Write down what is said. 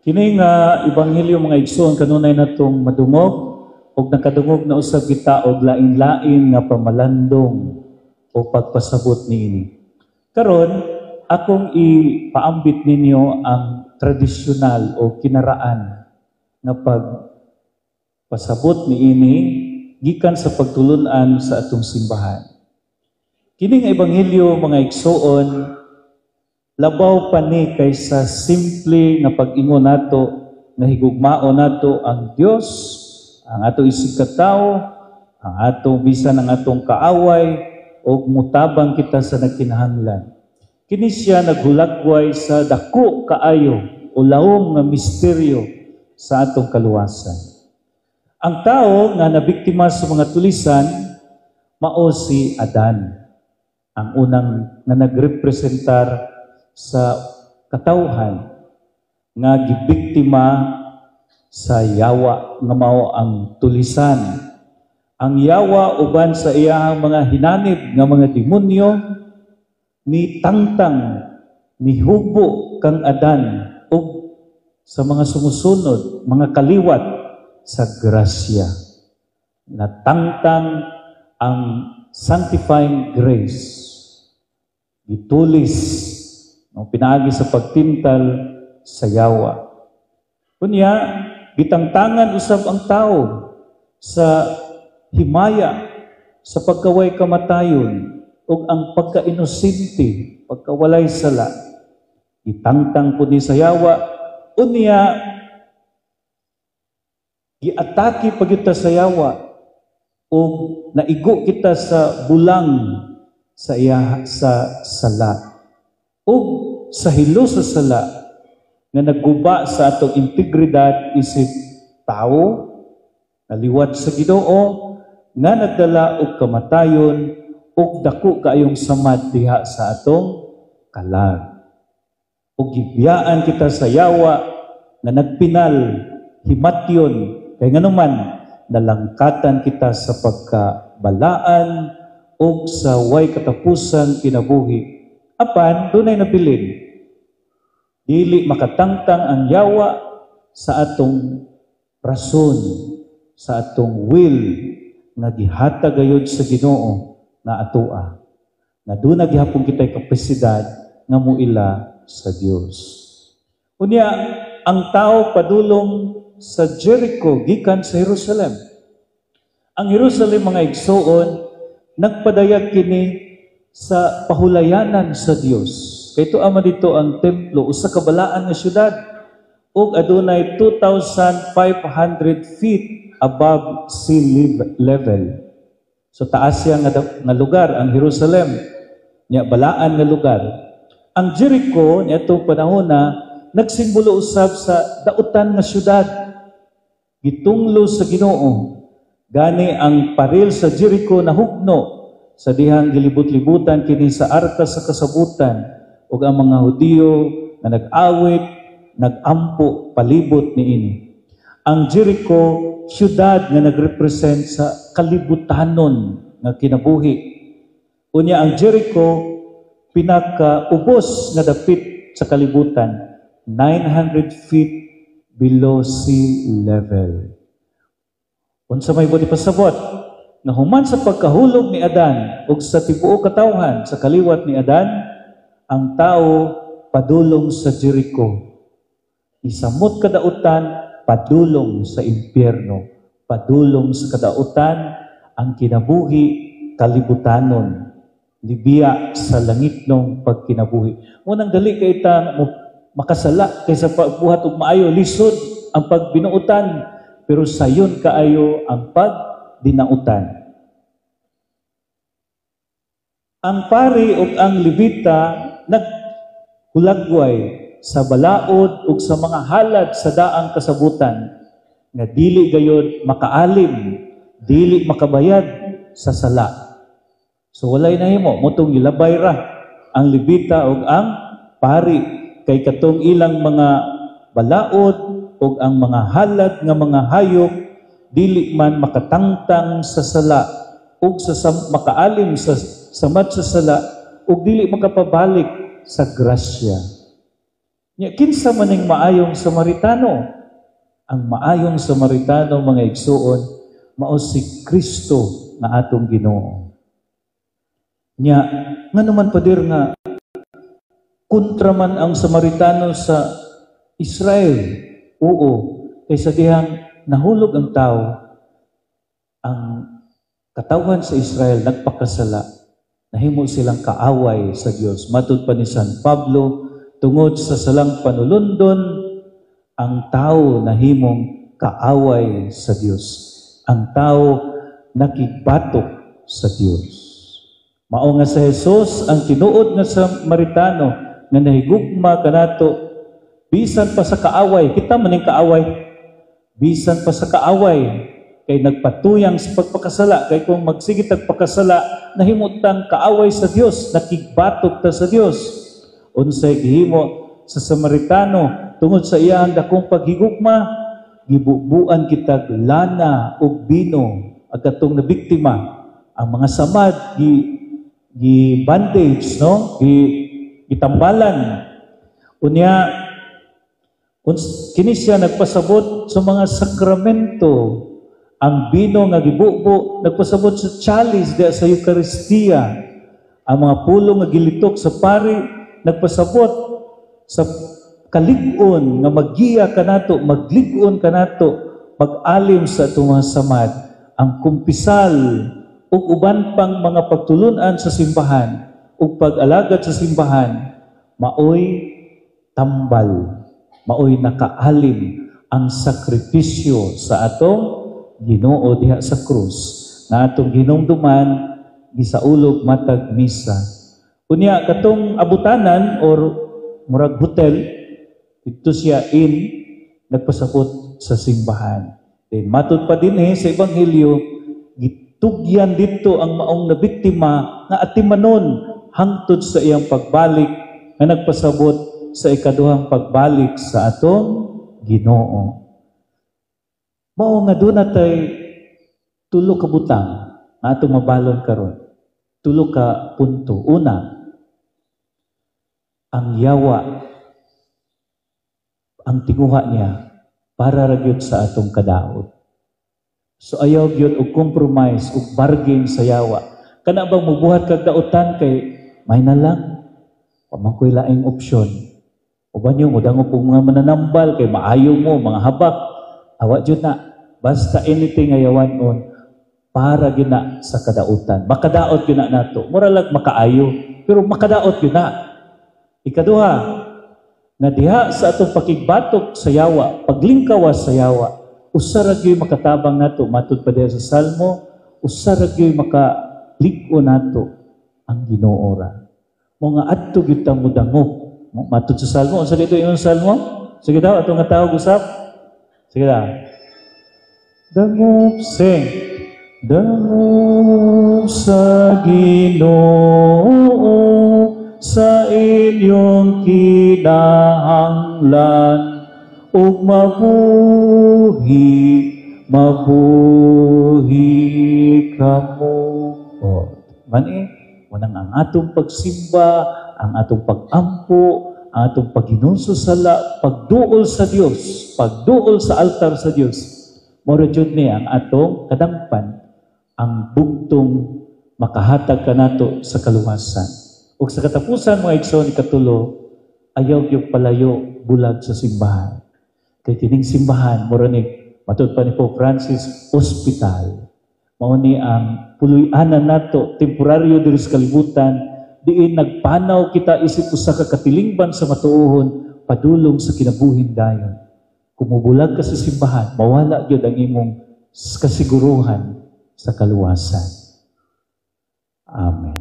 Kini nga ebanghelyo, mga igsoon, kanunay natong madungog ug nakadungog na usab kita og lain-lain nga pamalandong o pagpasabot niini. Karon, akong ipaambit ninyo ang tradisyonal o kinaraan nga pagpasabot niini gikan sa pagtulunan sa atong simbahan. Kini nga ebanghelyo, mga igsoon, labaw pa ni kaysa simple nga pag-ingon nato nga higugmao nato ang Dios, ang atong isig katawo, ang atong bisan ang atong kaaway, ug mutabang kita sa nagkinahanglan. Kini siya naghulagway sa dako kaayo o lawom nga misteryo sa atong kaluwasan. Ang tao nga nabiktima sa mga tulisan mao si Adan, ang unang nga nagrepresentar sa katawhan nga gibiktima sa yawa nga mao ang tulisan. Ang yawa uban sa iyahang mga hinanib nga mga demonyo ni tangtang, ni hubo kang Adan ug sa mga sumusunod, mga kaliwat sa grasya. Natangtang ang sanctifying grace. Gitulis, no, pinaagi sa pagtintal sa yawa. Unya, gitangtangan usab ang tao sa himaya sa pagkaway kamatayon ug ang pagkainosente, pagkawalay sala. Gitangtang pud ni sa yawa. Unya, giatake pa gyud ta sa yawa ug naigo kita sa bulang sa iya sa sala ug sa hilo sa sala nga nagguba sa atong integridad isip tawo, naliwat sa Ginoo, nga nagdala og kamatayon ug dako kaayong samad diha sa atong kalag. Ug gibiyaan kita sa yawa nga nagpinal himatyon, kay nganuman nalangkatan kita sa pagkabalaan ug sa way katapusang kinabuhi. Apan dunay nabilin: dili makatangtang ang yawa sa atong rason, sa atong will nga gihatag gayud sa Ginoo nga atoa, na duna gihapon kitay kapasidad nga muila sa Dios. Unya, ang tao padulong sa Jericho gikan sa Jerusalem. Ang Jerusalem, mga igsoon, nagpadayag kini sa pahulayanan sa Dios. Kay tua man didto ang templo, usa ka balaan nga syudad ug adunay 2,500 feet above sea level. So taas siya nga lugar ang Jerusalem. Nya balaan nga lugar. Ang Jericho niadtong panahon na nagsimbolo usab sa dautan nga syudad. Gitunglo sa Ginoo. Gani ang paril sa Jericho nahugno sa dihang gilibot-libutan kini sa arka sa kasabutan ug ang mga Hudiyo nga nag-awit, nagampo palibot niini. Ang Jericho, syudad nga nagrepresent sa kalibutanon nga kinabuhi. Unya, ang Jericho, pinakaubos nga dapit sa kalibutan, 900 feet below sea level. Unsa may buot ipasabot? Nga human sa pagkahulog ni Adan ug sa tibuok katawhan sa kaliwat ni Adan, ang tao padulong sa Jericho. Isamot kadautan, padulong sa impyerno, padulong sa kadautan, ang kinabuhi kalibutanon, nibiya sa langitnong pagkinabuhi. Munang dali kay ta mo makasala kaysa pagbuhat og maayo, lisod ang pagbinuutan pero sayon kaayo ang pagdinautan. Ang pari ug ang Levita naghulagway sa balaod ug sa mga halad sa daang kasabutan nga dili gayod makaalim, dili makabayad sa sala. So walay nahimo, motong gilabay ra ang Levita ug ang pari kay katong ilang mga balaod ug ang mga halad nga mga hayop dili man makatangtang sa sala ug sa makaalim sa samad sa sala ug dili makapabalik sa grasya. Nya kinsa man ning maayong Samaritano? Ang maayong Samaritano, mga igsuon, mao si Kristo nga atong Ginoo. Nya ngano man, Pader, nga kontra man ang Samaritano sa Israel? Oo, kaysa dihang nahulog ang tao, ang katawhan sa Israel nagpakasala, nahimo silang kaaway sa Dios. Matud pa ni San Pablo, tungod sa salang panulundon, ang tao nahimong kaaway sa Dios. Ang tao nakigbatok sa Dios. Mao nga sa Jesus ang tinuod nga Samaritano nga nahigugma kanato bisan pa sa kaaway. Kita man ning kaaway. Bisan pa sa kaaway kay nagpatuyang sa pagpakasala, kay kung magsige tag pakasala, nahimutang kaaway sa Dios, nakigbatok ta sa Dios. Unsay gihimo sa Samaritano tungod sa iyang dakong paghigugma? Gibubuan kitag lana ug bino ang katong nabiktima. Ang mga samad gi gi bandage, no, gi gitambalan. Unya kini siya nagpasabot sa mga sakramento. Ang bino nga gibubo nagpasabot sa chalice diya sa Eucharistia. Ang mga pulong nga gilitok sa pari nagpasabot sa kalig-on nga maggiya kanato, maglig-on kanato, mag-alim sa atong mga samad. Ang kumpisal ug uban pang mga pagtulunan sa simbahan ug pag-alagad sa simbahan maoy tambal, maoy nakaalim ang sakripisyo sa atong Ginoo diha sa krus na atong hinumduman gisaulog matag misa. Unya katong abutanan or murag hotel dito siya in nagpasabot sa simbahan. Then matud pa dinhi sa Ebanghelyo, gitugyan dito ang maong nabiktima nga atimanon hangtod sa iyang pagbalik nga nagpasabot sa ikaduhang pagbalik sa atong Ginoo. Mao nga duna tay tulo ka butang nga atong mabalon karon. Tulo ka punto. Una, ang yawa, ang tinguha niya para ra gyud sa atong kadaot. So ayaw gyud og compromise og bargain sa yawa. Kana bang mubuhat kag dautan kay may na lang, wa man ko'y laing opsyon. Uban yung mudangop og mga mananambal kay maayo mo, mga habak. Awa jud na. Basta anything nga yawan-on para gyud na sa kadautan. Makadaot gyud na nato. Mura lang makaayo, pero makadaot gyud na. Ikaduha, nga diha sa atong pakigbatok sa yawa, paglingkawas sa yawa, usa ra gyud makatabang nato. Matud pa diha sa Salmo, usa ra gyud makalig-on nato, ang Ginoo ra. Mao nga adto gyud ta modangop. Matud sa Salmo, unsa dito yung Salmo? Sige daw, atong nga tawag usap. Sige daw. Dangop, sing. Dangop sa Ginoo sa inyong kinahanglan ug mabuhi, mabuhi kamo. Oh, man eh, unang ang atong pagsimba, ang atong pag-ampo, ang atong paghinulsol sa sala, pagduol sa Dios, pagduol sa altar sa Dios. Mao ra jud ni ang atong kadangpan, ang bugtong makahatag kanato sa kaluwasan. Ug sa katapusan, mga igsoon, ikatulo, ayaw yung palayo bulag sa simbahan. Kay kining simbahan, mura ni, matud pa ni Pope Francis, ospital. Mao ni ang puloy-anan nato, temporaryo diri sa kalibutan, diin nagpanaw kita isip usa ka katilingban sa matuohon padulong sa kinabuhing dayon. Kung mubulag ka sa simbahan, mawala gyud ang imong kasiguruhan sa kaluwasan. Amen.